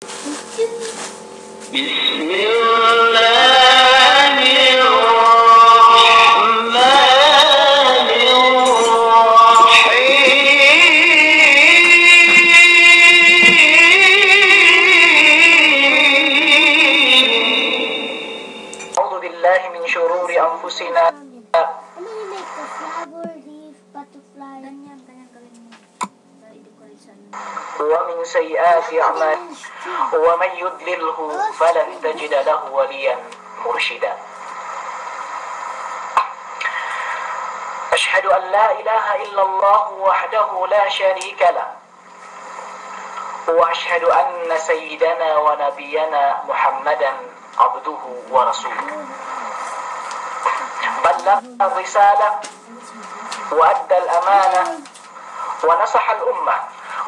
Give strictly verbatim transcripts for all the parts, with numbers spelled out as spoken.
بسم الله الرحمن الرحيم. أعوذ بالله من شرور أنفسنا. Ano yung may flower leaf, butterfly? Ganyan, ganyan gawin mo. Para i-decorate sa ano. ومن سيئات أعمالنا ومن يضلله فلن تجد له وليا مرشدا. أشهد أن لا إله إلا الله وحده لا شريك له، وأشهد أن سيدنا ونبينا محمدا عبده ورسوله. بلغ الرسالة وأدى الأمانة ونصح الأمة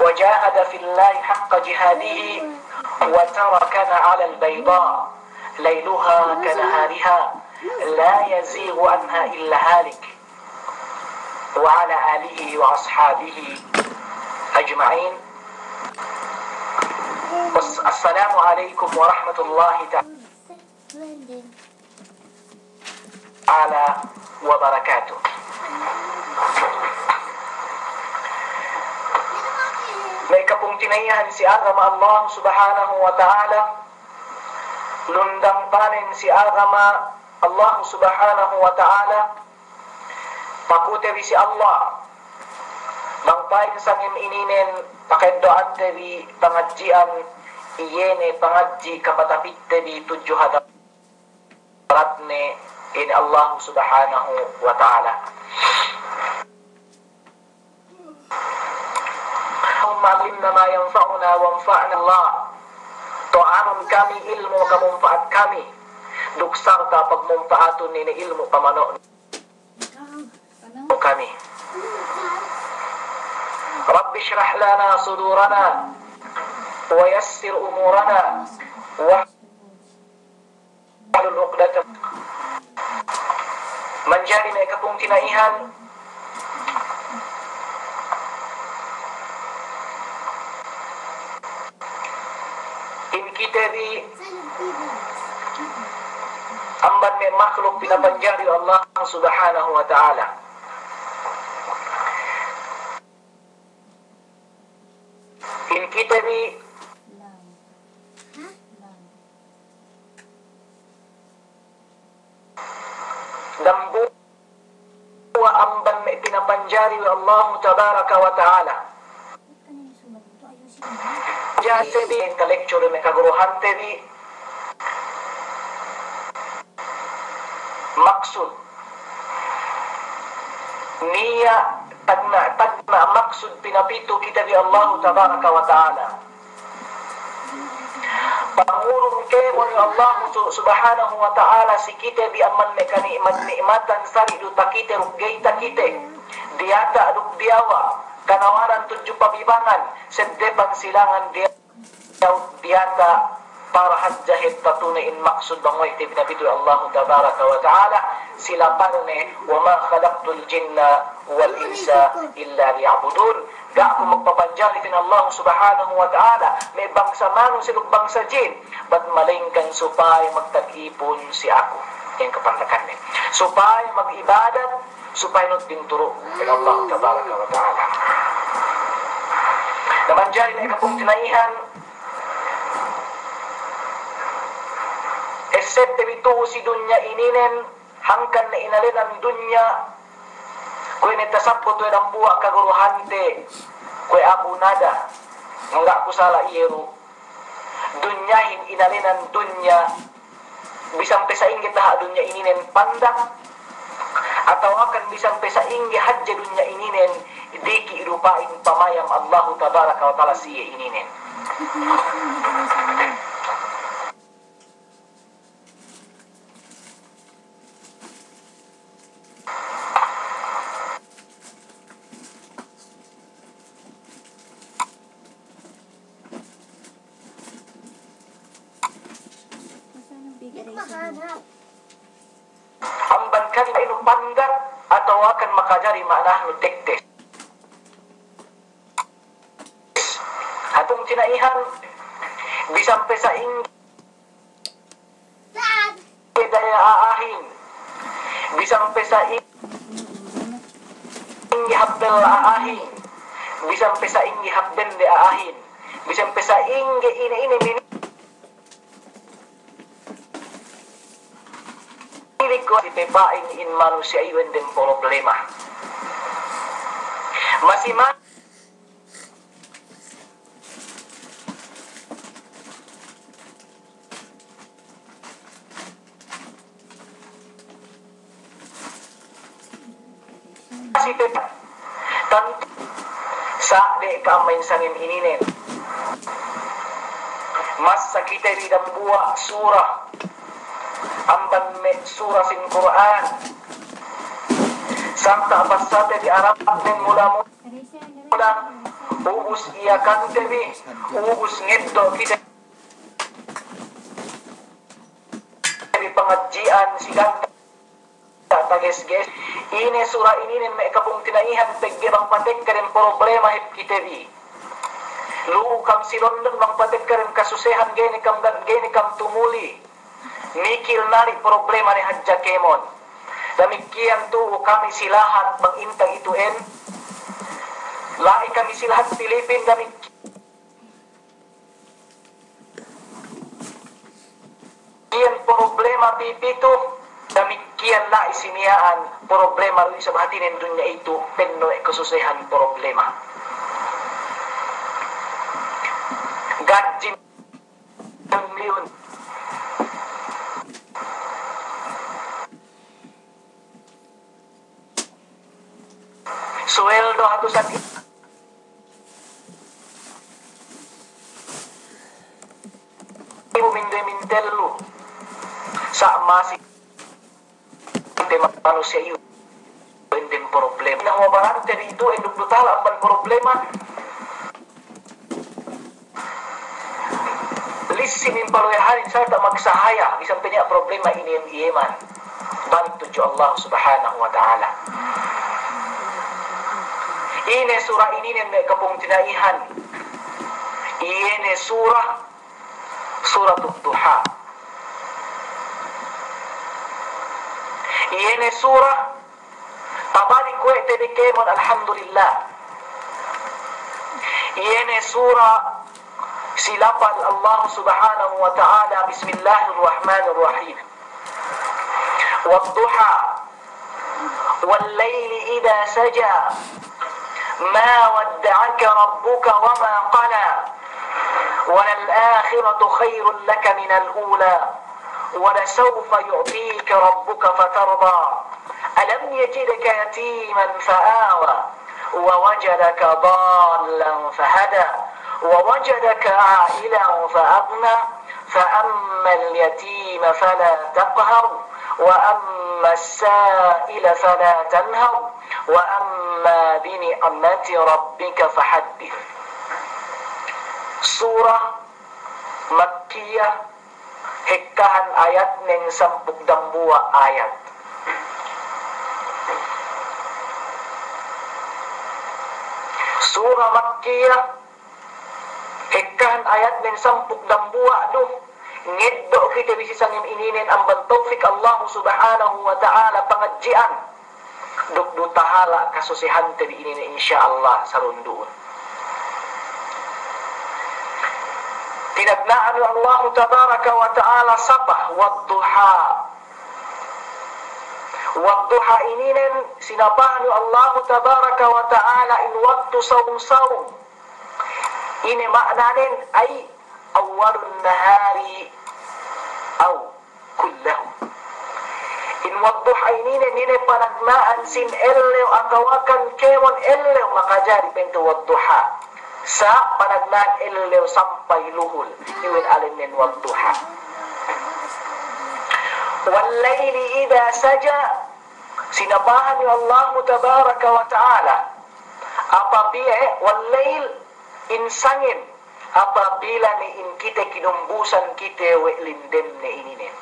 وجاهد في الله حق جهاده وتركنا على البيضاء ليلها كنهارها لا يزيغ عنها إلا هالك. وعلى آله وأصحابه أجمعين. والس-، السلام عليكم ورحمة الله تعالى وبركاته. Me' kapungtina'ihan si agama Allah Subhanahu wa Ta'ala, lundang panen si agama Allah Subhanahu wa Ta'ala, pakute bi si Allah. Bang pa'in sangem ininen, pakeddo'ante bi pangadji'an, iye ne pangadji' kapatapitte bi tudju hadaratne, ine Allah Subhanahu wa Ta'ala. اللهم علمنا ما ينفعنا وانفعنا الله. To'anun kami ilmu' makamumpa'at kami, duk sarta' pagmumpa'atun ine ilmu' pamano'nu kami. رب اشرح لنا صدورنا ويسر أمورنا واحلل عقدة. Manjari me' kapungtina'ihan, in kite bi amban me' makhluk pinapanjari Allah Subhanahu wa Ta'ala. In kite bi dambuwa' amban me' pinapanjari we' Allahu Tabaraka wa Ta'ala. Jase bi intellectual me' kaguruhante bi maksud niya' tagna'-tagna' maksud pinapitu kite bi Allahu Tabaraka wa Ta'ala. Pangurung kēmon we' Allahu su-, Subhanahu wa Ta'ala si kite bi amban me' kani'mat-ni'matan sali' du takite duk ga'i takite, diyata' duk diyawa', kanawanan tudju pabibangan, seddepan silangan diya-, diyata', para hadja hep tatune in maksud bang we' te bi pinapitu we' Allahu Tabaraka wa Ta'ala, si lapalne, وما خلقت الجن والإنس إلا ليعبدون. Ga' ku magpapanjari, pa'in Allahu Subhanahu wa Ta'ala, me' bangsa manusya' duk bangsa jin, bat malaingkan supaya magtag-ipun si aku. Iyan kapandakanne. Supaya mag'ibadat, supaya nuhut pinturu', pa'in Allahu Tabaraka wa Ta'ala. Na manjari me' kapungtina'ihan, essebte bi tu'u si dunya ininen, hangkan ne inēnan dunya, kuwe' ne tasabbut we' dambuwa' kaguruhante, kuwe' Abu Nada, bang ga' ku sala' iye du, dunyahin inēnan dunya, bisan pe sa'ingge taha' dunya ininen pandak, atawakan bisan pe sa'ingge hadja dunya ininen, diki' du pa'in pamayam Allahu Tabaraka wa Ta'ala si iye ininen. Amban kalima inu pandak atawakan makajari ma'anahnu tektes. Hātun tina'ihan, Bisan pe sa'ingge daya a'ahin, bisan pe sa'ingge habbel a'ahin, bisan pe sa'ingge habbende a'ahin, bisan pe sa'ingge ine-ine mini Ilik ko' si pe pa'in in manusiya' iwen dem problema. Masi ma-, masi pe pa-, tan-, sa' de' ka'am main sangem ininen. Masa kite bi dambuwa' sura. Amban me' sura sin Kur'an. Santa' basate bi Arab ne mula-mula. Ubus iyakante bi, ubus ngeddo' kite bi pangadji'an si ganta' tages-ges. Ine sura ininen me' kapungtina'ihan pegge' bang patekka dem problema hep kite bi. Lu'u kam si London bang patekka dem kasusehan ga'i ne kam, ga'i ne kam tumuli. Mikil nali' problema ne hadja kemon. Damikkiyan tu'u kami si lahat bang inta' itu en. La'i kami si lahat Pilipin damikkiyan. Iyan problema pipitu, damikkiyan la'i si miya'an problema du isab hatinen dunya itu, penno' e kasusehan problema. Gadji milyun. Suweldo hatusan ibu minde mintellu. Sa' masi te manusiya' iyu. Enden problema. Na huwa barante bi itu, enduk du tala amban problema. Lissi min paluwehanin sarta' magsahaya, bisan pe niya' problema inin iyeman. Balik tudju Allah Subhanahu wa Ta'ala. Ine sura ininen me' kapungtina'ihan. Iyene sura, Suratud Duha. Iyene sura, Tabalik we' te bi kemon, alhamdulillah. Iyene sura si lapal Allah Subhanahu wa Ta'ala, Bismillahir Rahmanir Rahim. والضحى والليل إذا سجى ما ودعك ربك وما قلى وللآخرة خير لك من الأولى ولسوف يعطيك ربك فترضى ألم يجدك يتيما فآوى ووجدك ضالا فهدى ووجدك عائلا فأغنى فأما اليتيم فلا تقهر وأما السائل فلا تنهر وأما بنعمة ربك فحدث. Sura Makkiyah, hekkahan ayatnen sampū' dambuwa' ayat. Sura Makkiyah, hekkahan ayatnen sampū' dambuwa' du, ngeddo' kite bi si sangem ininen amban tawfik Allah Subhanahu wa Ta'ala pangadji'an. Duk du tahala' kasusehante bi ininen, insya Allah, sarundu'un. Tinagna'an we' Allahu Tabaraka wa Ta'ala sapa, wadduha. Wadduha ininen sinapahan we' Allahu Tabaraka wa Ta'ala in waktu sawm-sawm. Ine ma'nanen, ay awwalun nahari aw kullahu. In wadduha ininen, ine panagna'an sin ellew atawakan kēmon ellew makajari pa'inte wadduha. Sa' panagna'an ellew sampay luhul, iwen alennen wadduha. Wallayli idha saja, sinapahan we' Allahu Tabaraka wa Ta'ala. Apabila, eh, wallayl, in sangem, apabila ne in kite kinumbusan kite we' lindemne ininen.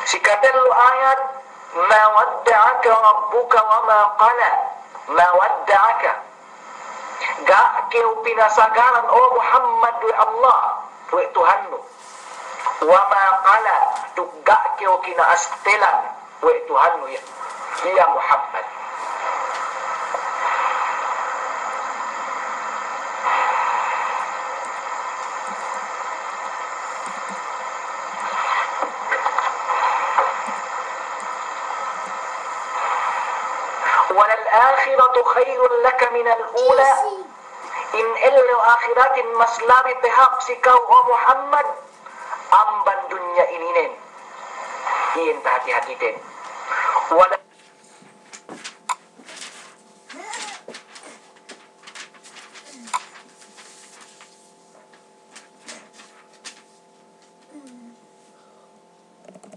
Sikatellu ayat, ma wadda'aka rabbuka wa ma qala. Ma wadda'aka. Ga' kew pinasagaran, o Muhammad, we' Allah, we' Tuhannu. Wa ma qala, duk ga' kew kina'astelan we' Tuhannu ya, ya Muhammad. Walal akhiratu khairun laka minal ula. In ellew ahiratin mas labi pe hāp si ka'u, o Muhammad, amban dunya ininen. Iyan tahati-hatiten. Wala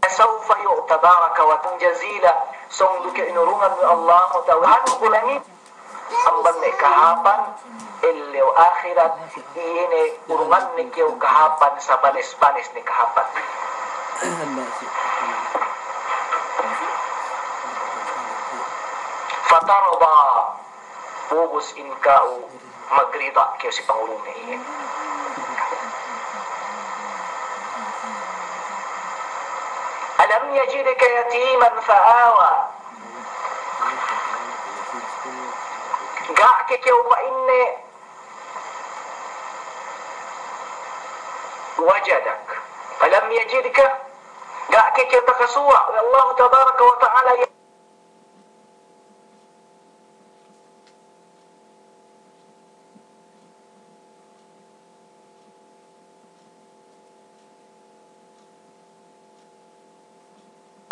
sawfa yu'ta baraka wa jazila. Sōng du kew inurungan we' Allahu Ta'ala. Hanu kulangi amban me' kahāpan ellew ahirat, iye ne urungan ne kew kahāpan sabanes-banes ne kahāpan. Fatarda, ubus in ka'u magrida kew si pangurungne iye. Alam yajidka yatiman fa'awa. Ga' ke kew pa'inne wajadak. Alam yajidka, ga' ke kew takasuwa' we' Allahu tabaraka wa ta'ala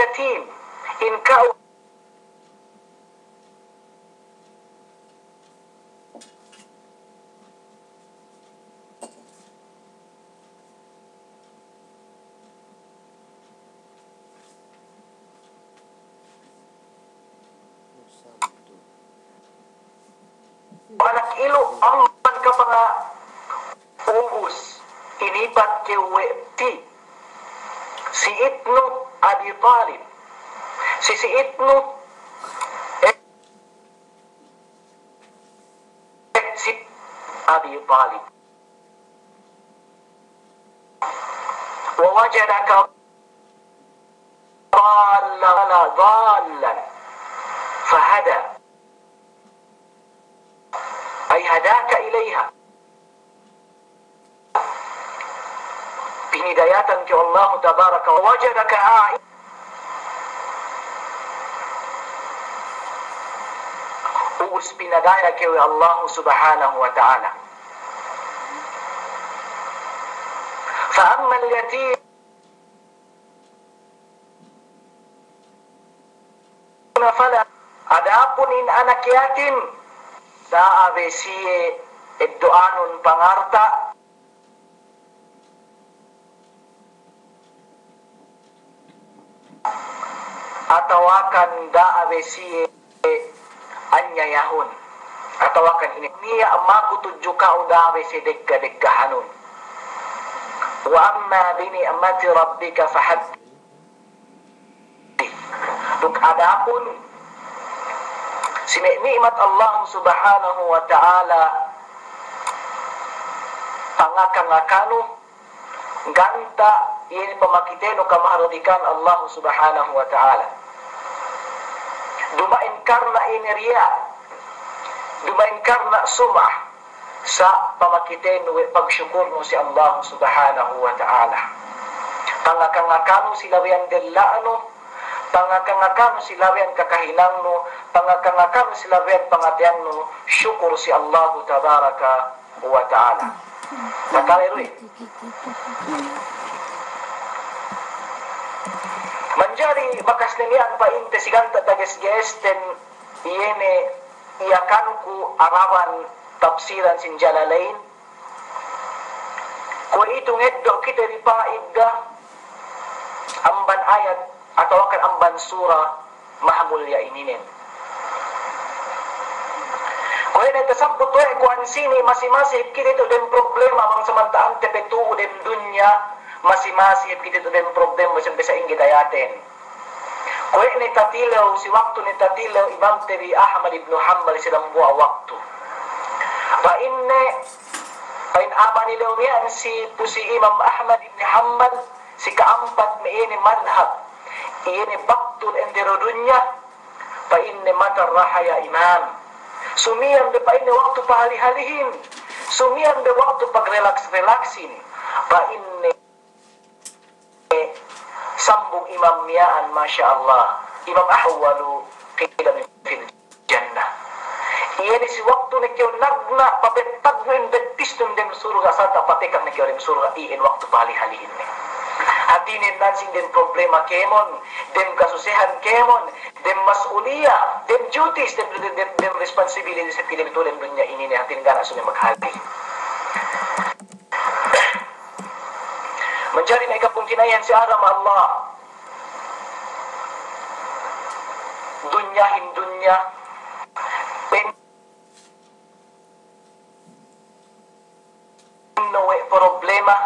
yatim, in ka'u Anak ilu' amban kapanga ubus inipat kew we' ti si itnu Abi Talib. Si, si itnu, eh, si Abi Talib. Wa wajadaka dallan, dallan fahada. Ay hadaka ilayha. Pinidayatan kew Allahu tabaraka wa wajadaka a'i-, ubus pinadaya kew we' Allahu subhanahu wa ta'ala. Fa ammal yatim fala, adapun in anak yatim, da'a be siye eddo'anun pangarta', atawakan da'a be siye anyayahun, atawakan ine niya' maku tudju ka'u, da'a be siye degga-deggahanun. Wa amma bi ni'mati rabbika fahaddith. Duk adapun si me' ni'mat Allah subhanahu wa ta'ala, pangaka-ngakanu, ganta' iye ne pamakitenu kamahardikan Allah subhanahu wa ta'ala. Duma'in karna' iye ne riya', duma'in karna' sum'a, sa' pamakitenu we' pagsukurnu si Allah subhanahu wa ta'ala. Pangaka-ngakanu si labeyan della'nu, pangaka-ngakanu si labeyan kakahinangnu, pangaka-ngakanu si labeyan pangateyannu, sukur si Allah tabaraka wa ta'ala. Matale ruwi. Manjari bakas ne miya'an pa'inte si ganta' tages-gesten, iye ne Iyakanku araban tafsiran sin Jalalain. Kuwe'itu ngeddo' kite bi pa'idda amban ayat atawakan amban sura mahamulliya ininen. Kuwe' ne tasabbut we' ku ansini, masi-masi hep kite tu' dem problema bang samanta'ante pe tu'u dem dunya, masi-masi hep kite tu' dem problema bisan pe sa'ingge dayaten. Kuwe' ne tatilew, si waktu ne tatilew Imamte bi Ahmad ibnu Hanbal si dambuwa' waktu. Pa'inne, pa'in amban ilew miya'an si, pu si Imam Ahmad ibn Hanbal, si ka'ampat me' iye ne madhab, iye ne baktul entero dunya, pa'inne matar raha ya Imam. Sumiyan be pa'inne waktu pahali-halihin, sumiyan be waktu pagrelaks-relaksin, pa'inne sambung Imam miya'an, Masya Allah, Imam Ahmad, awwalu qidamin fil jannah. Iye ne si waktu ne kew nagna' pabettadnu in bettisnun dem surga' sarta' patekang ne kew dem surga', iyan waktu pahali-halihin ne. Hātinen nan sīn dem problema kēmon, dem kasusehan kēmon, dem mas'uliya, dem duties, dem, dem, dem, dem responsibilities, hātinen tu dem dunya inin ne, hātinen ga' ne sumi maghali. Manjari me' kapungtina'ihan si agama Allah. Dunyahin dunya. Penno' we' problema,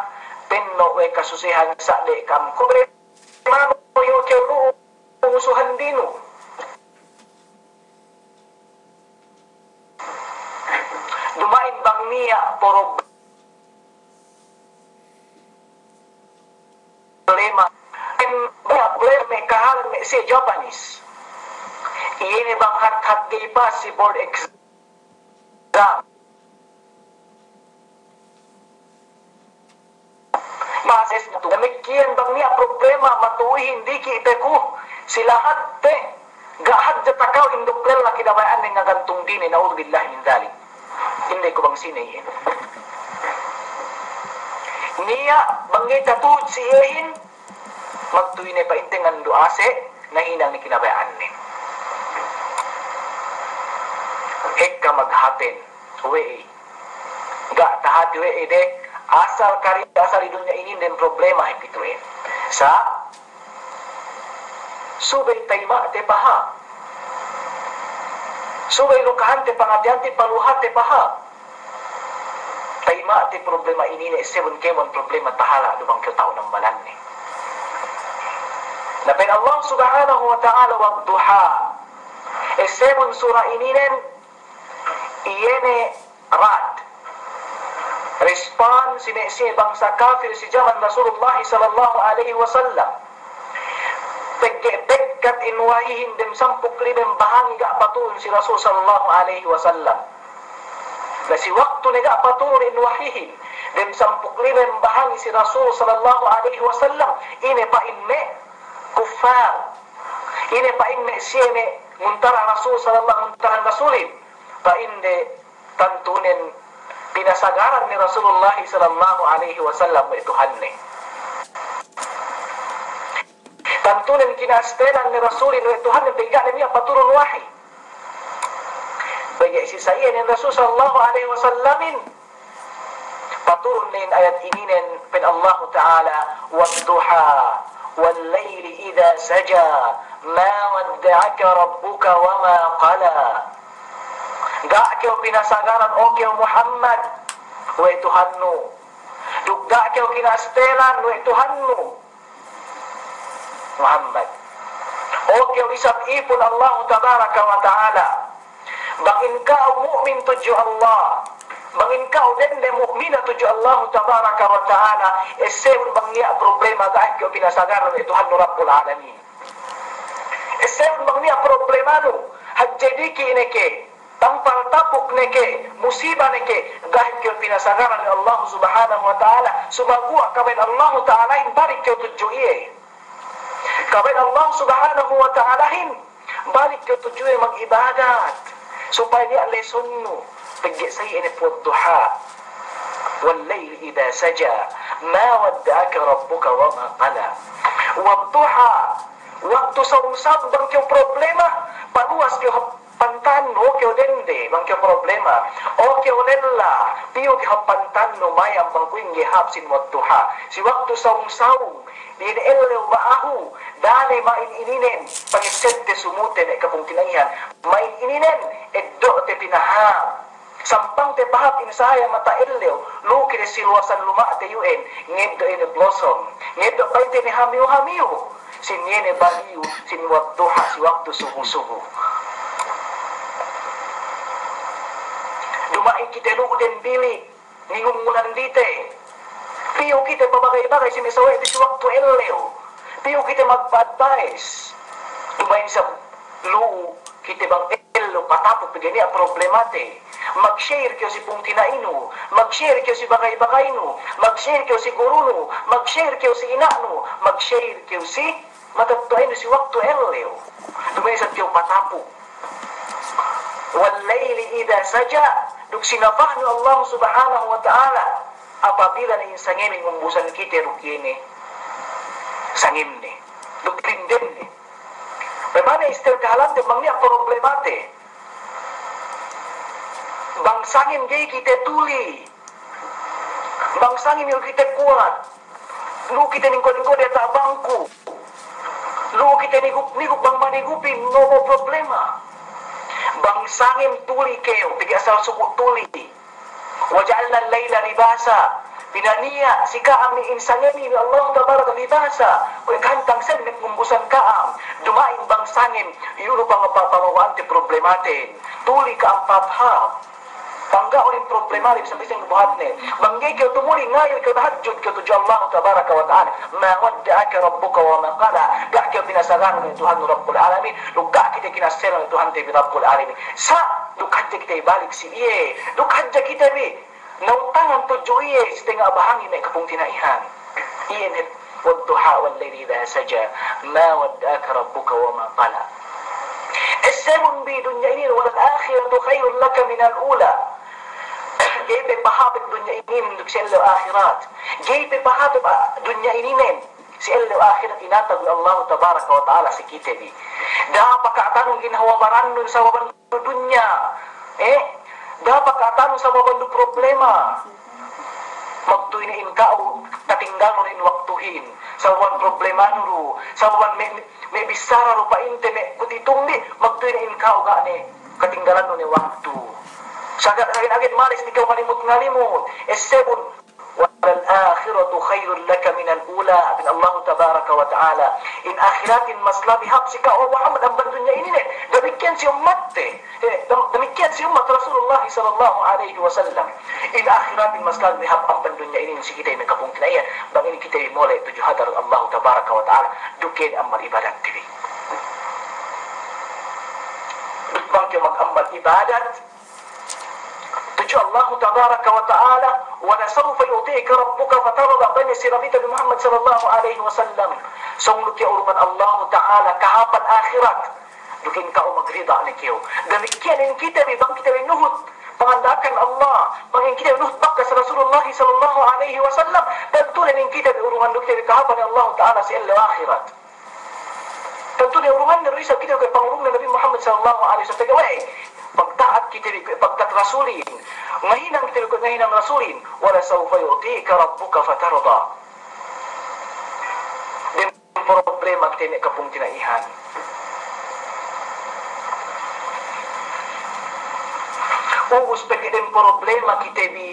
penno' we' kasusehan sa' de' kam problema, iyu' kew lu'u musuhan dinu. Duma'in bang niya' problema problema. Em, baya' problema me' kahālan me' siye Japanese. Iye ne bang hat-hat ga'i pass si board exam. Pass tu. Damikkiyan bang niya' problema matu'uhin diki' pe ku si lahatte. Ga' hadja takawin duk lella kinabaya'anne ngagantung dine, na'udzubillahi min dzalik. Inde ku bang sine iyan. Niya' bang ga'i tatuhut si iyehin, magtuy ne pa'inte ngandu' ase', nahinang ne kinabaya'anne. Ekka maghapen we'ey. Ga' tahati we'ey de, asal kari, asal idunya inin dem problema hep itu'en. Sa' subey tayima'te pahāp. Subey lukahante pangateyante paluhate pahāp. Tayima'te problema inin ne, essebun kēmon problema tahala' du bang kew ta'u dambalanne. Na pa'in Allah Subhanahu wa Ta'ala, "Wadduha." Essebun sura' ininen, iye ne rad. Respon si me', si me' bangsa kafir si jaman Rasulullah sallallahu alaihi wasallam. Pegge' bekkat in wahihin dem sampū' limem bahangi ga' paturun si Rasul sallallahu alaihi wasallam. Na si waktu ne ga' paturun in wahihin dem sampū' limem bahangi si Rasul sallallahu alaihi wasallam, ine pa'in me' kuffar. Ine pa'in me' siye ne nguntarang Rasul sallallahu, nguntarang Rasulin. Pa'inde tantunen pinasagaran ne Rasulullah sallallahu alaihi wasallam we' Tuhanne. Tantunen kina'astelan ne Rasulin we' Tuhanne, pegge' ga' ne niya' paturun wahi. Pegge' si sa iye ne Rasul sallallahu alaihi wasallamin, paturun ne in ayat ininen, pa'in Allahu Ta'ala, "Wadduha, wal layli idha saja, ma wadda'aka rabbuka wa ma qala." Ga' kew pinasagaran, o kew Muhammad, we' Tuhannu. Duk ga' kew kina'astelan we' Tuhannu, Muhammad. O kew isab ipun Allahu Tabaraka wa Ta'ala. Bang in ka'u mu'min tudju Allah, bang in ka'u dende mu'mina tudju Allahu Tabaraka wa Ta'ala, essebun bang niya' problema, ga' kew pinasagaran we' Tuhannu Rabbul Alamin. Essebun bang niya' problemanu, hadje diki' ne ke, tampal tapuk ne ke, musiba ne ke, ga' kew pinasagaran we' Allahu Subhanahu wa Ta'ala, sumaguwa' kabaya' Allahu Ta'alahin balik kew tudju iye. Kabaya' Allahu Subhanahu wa Ta'alahin balik kew tudju iye mag'ibadat. Supaya niya' lesonnu, pegge' sa iye ne pu wadduha. Wal layli idha saja, ma wadda'aka rabbuka wa ma qala. Wadduha, waktu sawung-sawung bang kew problema, paluwas kew hap pantannu, o kew dende bang kew problema, o kew lella, piyu kew hap pantannu mayam bang kuwe' ingge hap sin wadduha. Si waktu sawung-sawung, iye ne ellew ba'ahu, dane ma'in ininen, pangessebte sumute me' kapungtina'ihan, ma'in ininen, eddo'te pinahāp. Sampangte pahāp in sahaya mata ellew, lu'u ke ne si luwasan luma'te iyu'en, ngeddo' ine blossom, ngeddo' pa'inte ne hamiyu-hamiyu, sin iye ne baliyu, sin wadduha, si waktu subu-subu. Duma'in kite lu'u dem bili', ningungunan dite. Piyu kite pabagay-bagay si me' sawe'te si waktu ellew. Piyu kite magpa-advice. Duma'in isab lu'u kite bang ellew patapuk pegge' niya' problemate. Mag-share kew si pungtina'inu, mag-share kew si bagay-bagaynu, mag-share kew si gurunu, mag-share kew si ina'nu, mag-share kew si matetto'anu si waktu ellew. Duma'in isab kew patapuk. Wal layli idha saja, duk sinapa'nu Allah Subhanahu wa Ta'ala, apabila ne in sangemin ngumbusan kite duk iye ne sangemne, duk lindemne. Pamane istel kahalante bang niya' problemate. Bang sangem ga'i kite tuli. Bang sangem iyu kite kuwat. Lu'u kite ningko'-ningko' diyata' bangku. Lu'u kite nigup-nigup bang manigupin, no, no problema. Bang sangem tuli kew, pegge' asal suku tuli. Wa ja'alnal layla libasa. Pinaniya' si ka'am in sangem inin Allah Tabaraka libasa. Kuwe' kahantang sel me' ngumbusan ka'am. Duma'in bang sangem, iyu lupa ngapa pamawante problematen. Tuli ka'am pahāp-hāp. Pangga' uli problema le bisan-bisan buhatne. Bang ga'i kew tumuli ngayu kew tahajjud kew tudju Allah Tabaraka wa Ta'ala. Ma wadda'aka rabbuka wa ma qala. Ga' kew pinasagan we' Tuhannu Rabbul Alamin. Duk ga' kite kinaselan we' Tuhante bi Rabbul Alamin. Sa' duk hadja kite ibalik si iye. Duk hadja kite bi nautangan tudju iye si tenga' bahangi me' kapungtina'ihan. Iye ne, wadduha wal layli idha saja, ma wadda'aka rabbuka wa ma qala. Essebun bi dunya inin, walal akhiratu khairul laka minal ula. Ga'i pe pahāp hep dunya inin duk si ellew ahirat. Ga'i pe pahāp hep, ah, dunya ininen si ellew ahirat inatag we' Allahu Tabaraka wa Ta'ala si kite bi. Da'a paka'tanun ginhawa barannun sababan dunya. Eh, da'a paka'tanun sababan du problema. Magtuy ne in ka'u katinggalnun in waktuhin. Sababan problemanu du, sababan me', me' bissara du pa'inte me' kutitumbi', magtuy ne in ka'u ga' ne katinggalannun ne waktu. Saga' agi-agi males ne kew ngalimut-ngalimut. Essebun Walal akhiratu khairul laka minal ula, pa'in Allahu Tabaraka wa Ta'ala. In ahiratin mas labi hāp si ka'u Muhammad amban dunya ininen. Damikkiyan si ummatte. Eh, dam-, damikkiyan si ummat Rasulullah sallallahu alaihi wasallam. In ahiratin mas labi hāp amban dunya inin si kite me' kapungtina'ihan. Bang inin kite mole' tudju hadarat Allahu Tabaraka wa Ta'ala. Duk iye ne amal ibadatte bi. Duk bang kew mag-amal ibadat tudju Allahu Tabaraka wa Ta'ala, "Wa la sawfa yu'tika rabbuka fatarda," pa'in si Nabi te bi Muhammad sallallahu alaihi wasallam. Sōng du kew urungan Allahu Ta'ala kahāpan ahirat, duk in ka'u magrida ne kew. Damikkiyan in kite bi, bang kite bi nuhut panganda'akan Allah, bang in kite bi nuhut bakas Rasulullah sallallahu alaihi wasallam, tantu ne in kite bi urungan du kite bi kahāpan Allahu Ta'ala si ellew ahirat. Tantu ne urungan ne du isab kite bi kuwe' pangurungne Nabi Muhammad sallallahu alaihi wasallam. Pegge' we' pagta'at kite bi kuwe' pagta'at Rasulin. Ngahinang kite bi kuwe' ngahinang Rasulin. "Wa la sawfa yu'tika rabbuka fatarda." Dem problema kite me' kapungtina'ihan. Ubus pegge' dem problema kite bi,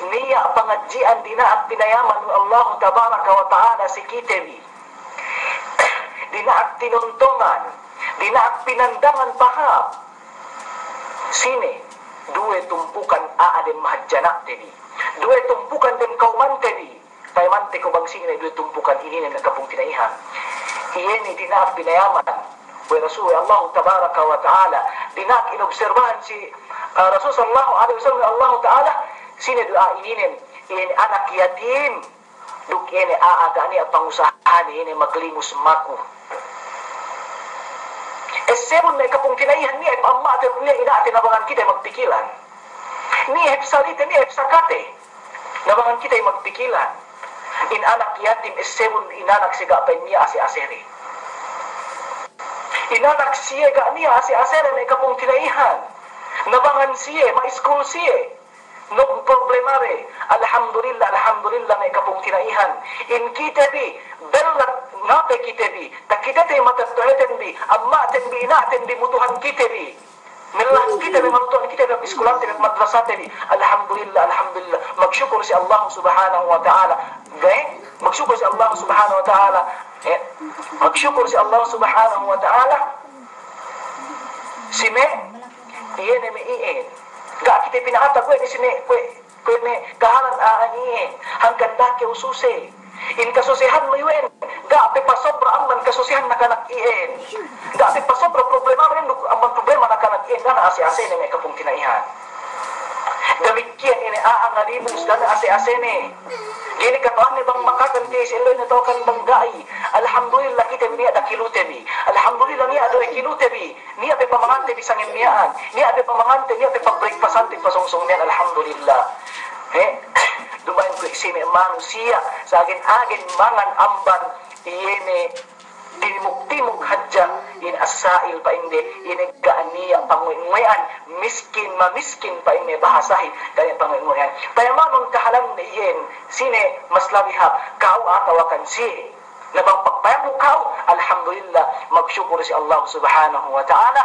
niya' pangadji'an dina'ak pinayaman we' Allahu Tabaraka wa Ta'ala si kite bi. Dina'ak tinontongan, dina'ak pinandangan pahāp. Sine, duwe tumpukan a'a dem mahadjana'te bi. Duwe tumpukan dem kawmante bi. Payamante kew bang sine duwe tumpukan ininen me' kapungtina'ihan. Iye ne dina'ak pinayaman we' Rasul, we' Allahu Tabaraka wa Ta'ala. Dina'ak inobserbahan si, ah, Rasul sallallahu alaihi wasallam we' Allahu Ta'ala. Sine du a'a ininen, iye ne anak yatim. Duk iye ne a'a ga' niya' pangusahane, iye ne maglimus maku. Essebun me' kapungtina'ihan, niya' hep amma'te, niya' ina'te, nabangan kite magpikilan. Niya' hep salite, niya' hep sakate, nabangan kite magpikilan. In anak yatim essebun in anak siye ga' pe niya' ase-asere. In anak siye ga' niya' ase-asere me' kapungtina'ihan. Nabangan siye, ma'iskul siye. Nung problema de, alhamdulillah, alhamdulillah, me' kapungtina'ihan. In kite bi, bellat ngape kite bi, takitete matetto'aten bi, amma'ten bi, ina'ten bi, mutuhan kite bi. Mellat kite bi, manutuhan kite bi, iskulante bi, madrasate bi. Alhamdulillah, alhamdulillah. Magsukul si Allah Subhanahu wa Ta'ala. Be, magsukul si Allah Subhanahu wa Ta'ala. Eh, magsukul si Allah Subhanahu wa Ta'ala. Si me', iye ne me' iyan. Ga' kite pina'atag we' ne si me', we', we' me' kahalan a'a iyan. Hangkan da'a kew suse. In kasusehannu iyan, ga' pe pasobra amban kasusehan nakanak iyan. Ga' pe pasobra problemahin duk amban problema nakanak iyan, da'a ne ase-asene me' kapungtina'ihan. Damikkiyan ine a'a ngalibus, da'a ne ase-asene. Ga'i ne kata'uhanne bang makakan te si ellew ne atawa kan bang ga'i. Alhamdulillah kite bi niya' dakilute bi. Alhamdulillah niya' du ekilute bi. Niya' pe pamangante bi sangem miya'an. Niya' pe pamangante, niya' pe pabreakfastante pasōng-sōng miya'an, alhamdulillah. He? Duma'in kuwe' si me' manusiya' sa'agen-agen mangan amban iye ne tinimuk-timuk hadja in as-sa'il pa'inde, iye ne ga' niya' panguwe'-nguwe'an, miskin, mamiskin pa'inde bahasahin, ga' niya' panguwe'-nguwe'an. Payamanun kahalanne iyan, sine mas labi hāp, ka'u atawa kan siye. Na bang pagpayammu ka'u, alhamdulillah, magsukul si Allah Subhanahu wa Ta'ala.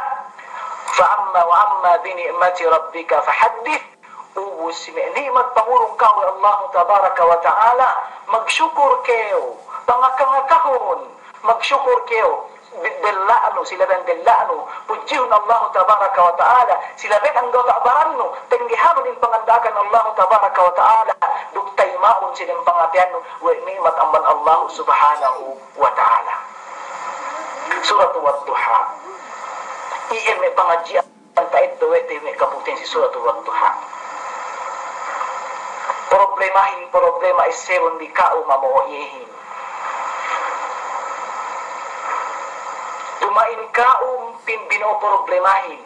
Fa amma wa amma bi ni'mati rabbika fahaddith. Ubus si me' ni'mat pangurung ka'u we' Allahu Tabaraka wa Ta'ala, magsukul kew, pangaka-ngakahun, magsukul kew. Della'nu, si labeyan della'nu, pudjihun Allahu Tabaraka wa Ta'ala, si labeyan anggawta' barannu, tenggehanun in panganda'akan Allahu Tabaraka wa Ta'ala, duk tayima'un si dem pangateyannu we' ni'mat amban Allahu Subhanahu wa Ta'ala. Suratu Wad-Duha. Iyan me' pangadji'an ta'eddo' we' te me' kabuktihan si Suratu Wad-Duha. Problemahin, problema essebun bi ka'u mamo'o iyehin. Duma'in ka'u pin bino'o problemahin.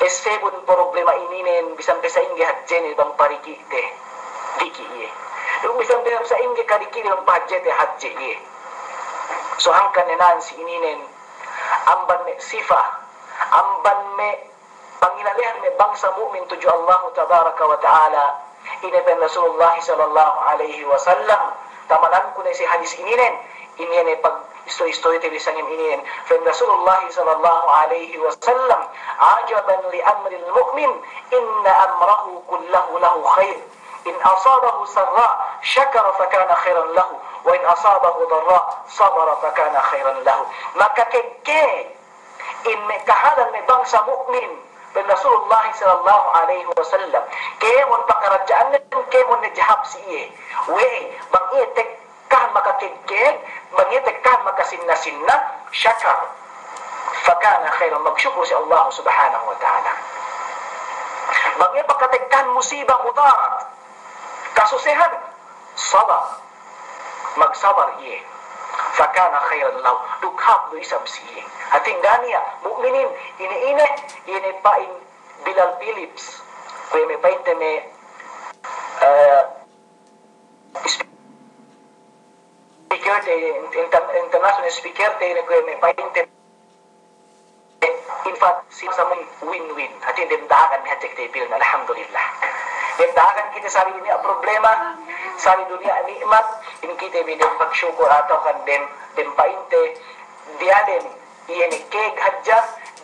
Essebun problema ininen bisan pe sa'ingge hadjene bang pariki' te. Diki' iye. Duk bisan pe sa'ingge kadiki' te bang pahadje te hadje iye. So hangkan ne na'an si ininen amban me' sifa, amban me' pangilalehan me' bangsa mu'min tudju Allahu Tabaraka wa Ta'ala. Ine pa'in Rasulullah sallallahu alaihi wasallam, tamanan ku ne si hadis ininen, ine ne pag-istoy-istoy te bi sangem ininen. Pa'in Rasulullah sallallahu alaihi wasallam, "Ajaban li amril mu'min, inna amrahu kullahu lahu khair. In asabahu sarra, shakara fakana khairan lahu, wa in asabahu darra, sabara fakana khairan lahu." Makakegkeg in me' kahalan me' bangsa mu'min, pa'in Rasulullah sallallahu alaihi wasallam. Kēmon pakaradja'annen, kēmon ne jahap si iye. We'ey, bang iye tekkahan makakegkeg, bang iye tekkahan makasinna-sinna, shakar. Fakana khairan, magsukul si Allah Subhanahu wa Ta'ala. Bang iye pakatekkahan musiba, mudarat, kasusehan, sabar. Magsabar iye. Fakana khairan lahu. Duk hāp du isab si iye. Hātinen ga' niya' mu'minin, ine-ine, ine pa'in Bilal Phillips. Kuwe' me' pa'inte me', eh, speaker te, inter-, international speaker te, ine kuwe' me' pa'inte In fact, si samun win-win. Hātinen dem da'akan me' hadje kite bi, alhamdulillah. Dem da'akan kite sabi dunya problema, sabi dunya ni'mat, in kite bi dem pagsukul atawa kan dem, dem pa'inte, diyalem, iye ne kēg hadja,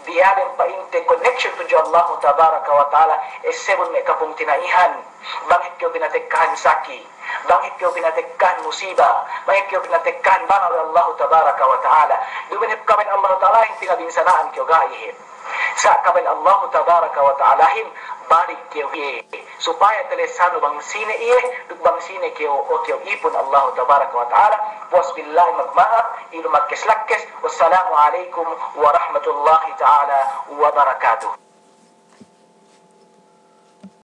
diyalem pa'inte connection tudju Allahu Tabaraka wa Ta'ala, essebun me' kapungtina'ihan, bang hep kew pinatekkahan saki, bang hep kew pinatekkahan musiba, bang hep kew pinatekkahan bala' we' Allahu Tabaraka wa Ta'ala. Duma'in hep kabaya' Allahu Ta'alahin pinabinsana'an kew ga'i hep. Sa' kabaya' Allahu Tabaraka wa Ta'alahin balik kew iye. Supaya talessanu bang sine iye, duk bang sine kew, o kew ipun Allahu Tabaraka wa Ta'ala. Puwas billahi magma'ap, ilu magkes-lakkes. Wassalamu alaikum warahmatullahi ta'ala wabarakatuh.